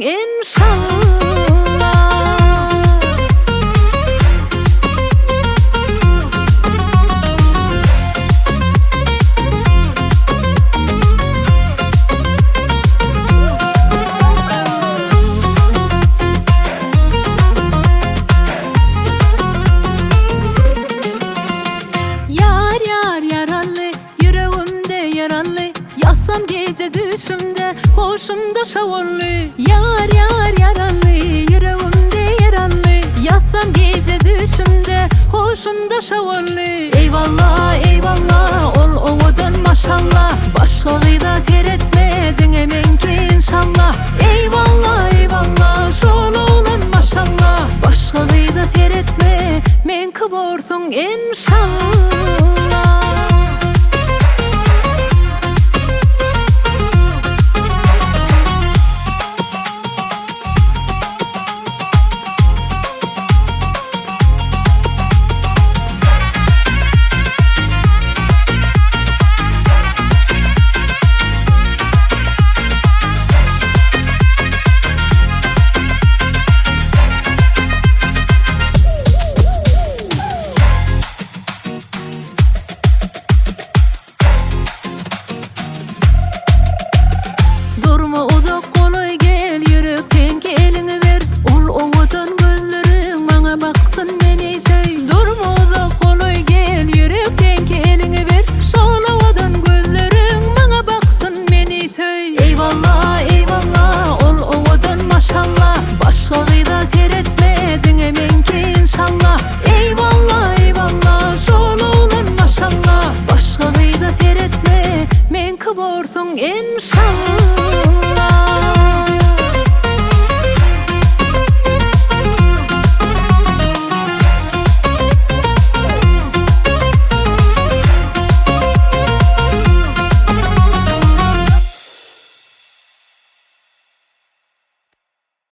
enşalla. Ýar ýar ýaraly, ýüregimde ýaraly, Ýatsam gije düýşümde, huşumda şowally. Ýar ýar ýaraly, ýüregimde ýaraly, Ýatsam gije düýşümde, huşumda şowally. Eýwalla, eýwalla, ol owadan maşalla, Başga gyza seretme, diňe meňki enşalla. Eýwalla, eýwalla, şol oglan maşalla, Başga gyza seretme, meňki borsuň enşalla.